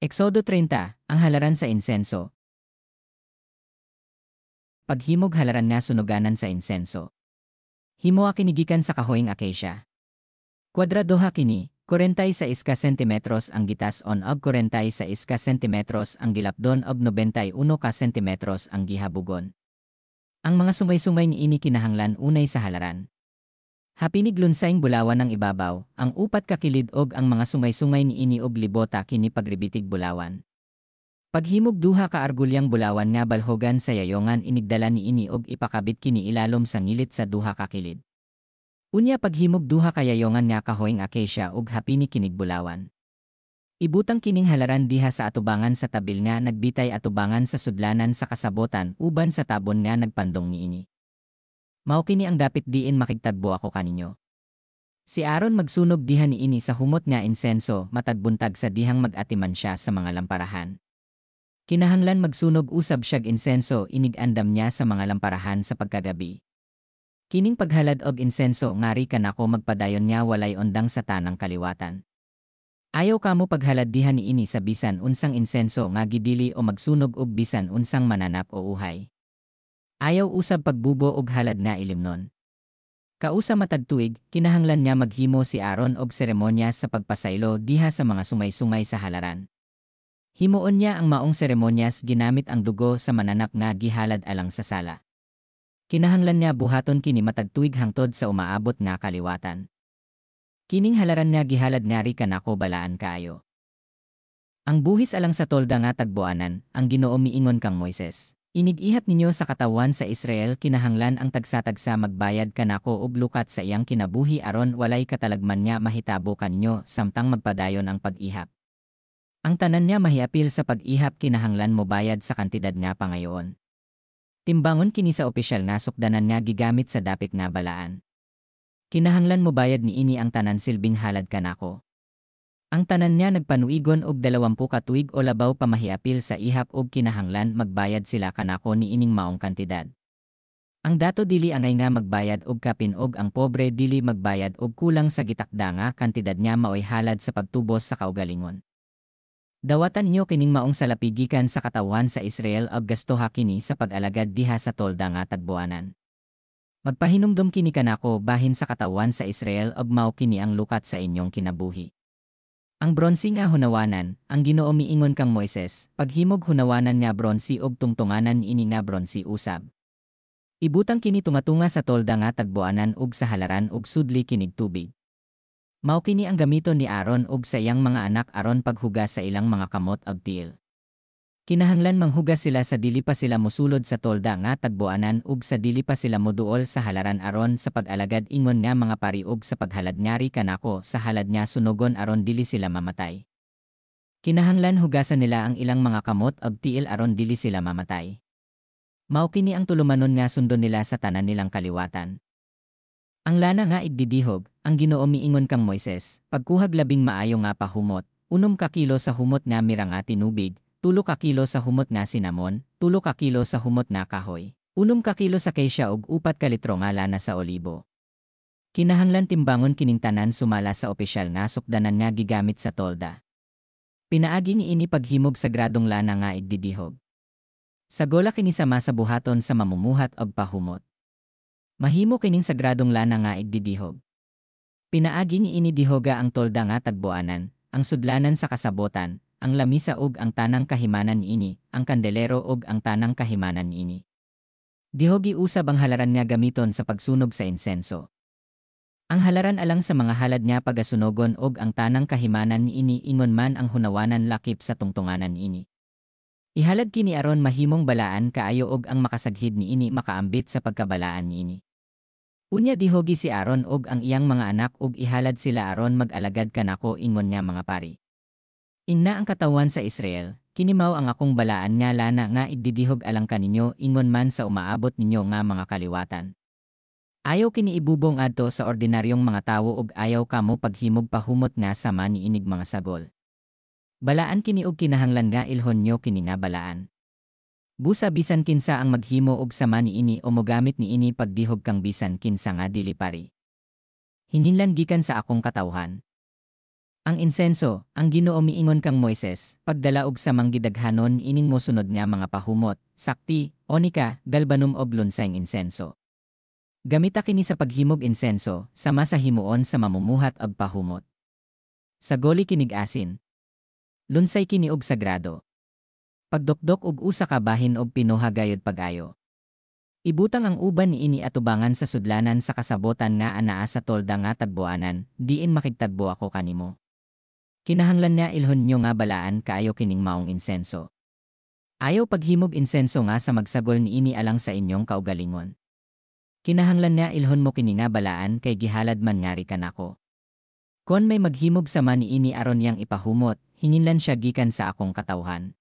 Exodo 30, ang halaran sa insenso. Paghimog halaran nga sunuganan sa insenso. Himoa kini gikan sa kahoyng acacia. Kwadradoha kini, 46 ka sentimetros ang gitas-on ug 46 ka sentimetros ang gilapdon ug 91 ka sentimetros ang gihabugon. Ang mga sungay-sungay niini kinahanglan unay sa halaran. Hapinig lunsaing bulawan ang ibabaw, ang upat ka kilid og ang mga sungay-sungay niini og libota kini pagribitig bulawan. Paghimog duha ka argulyang bulawan nga balhogan sa yayongan inigdala niini og ipakabit kini ilalom sa ngilit sa duha ka kilid. Unya paghimog duha ka yayongan nga kahoyng acacia ug hapini kinig bulawan. Ibutang kining halaran diha sa atubangan sa tabil nga nagbitay atubangan sa sudlanan sa kasabotan uban sa tabon nga nagpandong niini. Mao kini ang dapit diin makigtagbo ako kaninyo. Si Aaron magsunog diha niini sa humot nga insenso matag buntag sa dihang mag-atiman siya sa mga lamparahan. Kinahanglan magsunog usab siyag insenso inig-andam niya sa mga lamparahan sa pagkagabi. Kining paghalad og insenso ngari kanako magpadayon nga walay undang sa tanang kaliwatan. Ayaw kamo paghalad diha niini sa bisan unsang insenso nga gidili o magsunog og bisan unsang mananap o uhay. Ayaw usab pagbubo og halad nga ilimnon. Kausa matag tuig, kinahanglan nga maghimo si Aaron og seremonya sa pagpasaylo diha sa mga sungay-sungay sa halaran. Himuon niya ang maong seremonyas ginamit ang dugo sa mananap nga gihalad alang sa sala. Kinahanglan niya buhaton kini matag tuig hangtod sa umaabot nga kaliwatan. Kining halaran nga gihalad ngari kanako balaan kaayo. Ang buhis alang sa tolda nga tagboanan, ang Ginoo miingon kang Moises. Inig-ihap ninyo sa katawhan sa Israel, kinahanglan ang tagsa-tagsa magbayad kanako og lukat sa iyang kinabuhi aron walay katalagman nga mahitabo kaninyo samtang magpadayon ang pag-ihap. Ang tanan nga mahiapil sa pag-ihap kinahanglan mobayad sa kantidad nga pangayoon. Timbangon kini sa opisyal nga sukdanan nga gigamit sa dapit nga balaan. Kinahanglan mobayad niini ang tanan silbing halad kanako. Ang tanan nga nagpanuigon og 20 ka tuig o labaw pa mahiapil sa ihap og kinahanglan magbayad sila kanako niining maong kantidad. Ang dato dili angay nga magbayad og kapin og ang pobre dili magbayad og kulang sa gitakda nga kantidad nga maoy halad sa pagtubos sa kaugalingon. Dawatan ninyo kining maong salapi gikan sa katawhan sa Israel ug gastoha kini sa pag-alagad diha sa tolda nga tagbuanan. Magpahinumdom kini kanako bahin sa katawhan sa Israel ug mao kini ang lukat sa inyong kinabuhi. Ang bronse nga hunawanan, ang Ginoo miingon kang Moises, paghimog hunawanan nga bronse ug tungtunganan ini nga bronse usab. Ibutang kini tunga-tunga sa tolda nga tagbuanan ug sa halaran ug sudli kinig tubig. Mao kini ang gamiton ni Aaron ug sa iyang mga anak aron paghugas sa ilang mga kamot ug tiil. Kinahanglan manghugas sila sa dili pa sila mosulod sa tolda nga tagbuanan ug sa dili pa sila moduol sa halaran aron sa pag-alagad ingon nga mga pari ug sa paghalad ngari kanako sa halad nga sunogon aron dili sila mamatay. Kinahanglan hugasan nila ang ilang mga kamot ug tiil aron dili sila mamatay. Mao kini ang tulumanon nga sundon nila sa tanan nilang kaliwatan. Ang lana nga igdidihog, ang Ginoo miingon kang Moises, pagkuhag labing maayo nga pahumot, 6 ka kilo sa humot nga mira nga tinubig, 3 ka kilo sa humot nga sinamon, 3 ka kilo sa humot nga kahoy, 6 ka kilo sa kasya ug 4 ka litro nga lana sa olibo. Kinahanglan timbangon kining tanan sumala sa opisyal nga sukdanan nga gigamit sa tolda. Pinaagi niini paghimog sagradong lana nga igdidihog. Sagola kini sama sa buhaton sa mamumuhat og pahumot. Mahimo kining sagradong lana nga igdidihog. Pinaagi niini dihoga ang tolda nga tagbuanan, ang sudlanan sa kasabotan, ang lamisa ug ang tanang kahimanan niini, ang kandelero ug ang tanang kahimanan niini. Dihogi usab ang halaran nga gamiton sa pagsunog sa insenso. Ang halaran alang sa mga halad nga pagasunogon ug ang tanang kahimanan niini ingon man ang hunawanan lakip sa tungtunganan niini. Ihalad kini aron mahimong balaan kaayo ug ang makasaghid niini makaambit sa pagkabalaan niini. Unya dihogi si Aaron ug ang iyang mga anak ug ihalad sila aron mag-alagad kanako ingon nga mga pari. Ingna ang katawhan sa Israel, kini mao ang akong balaan nga lana nga igdidihog alang kaninyo ingon man sa umaabot ninyo nga mga kaliwatan. Ayaw kini ibubong adto sa ordinaryong mga tawo ug ayaw kamo paghimog pahumot nga sama niinig mga sagol. Balaan kini ug kinahanglan nga ilhon nyo kini nga balaan. Busa bisan kinsa ang maghimo og sama niini o mogamit niini pagdihog kang bisan kinsa nga dili pari. Hinhinlan gikan sa akong katawhan. Ang insenso. Ang Ginoo miingon kang Moises, "Pagdala og samang gidaghanon ining mosunod nga mga pahumot: sakti, onika, galbanum og lunsayng insenso. Gamita kini sa paghimog insenso, sama sa himuon sa mamumuhat og pahumot. Sagoli kinig asin. Lunsay kini og sagrado. Pagdokdok og usa ka bahin og pinuha gayud pag-ayo. Ibutang ang uban niini atubangan sa sudlanan sa kasabotan nga anaa sa tolda nga tagbuanan, diin makigtagbo ako kanimo. Kinahanglan nga ilhon nyo nga balaan kaayo kining maong insenso. Ayaw paghimog insenso nga sa magsagol niini alang sa inyong kaugalingon. Kinahanglan nga ilhon mo kini nga balaan kay gihalad man ngari kanako. Kon may maghimog sama niini aron niyang ipahumot, hinginlan siya gikan sa akong katawhan."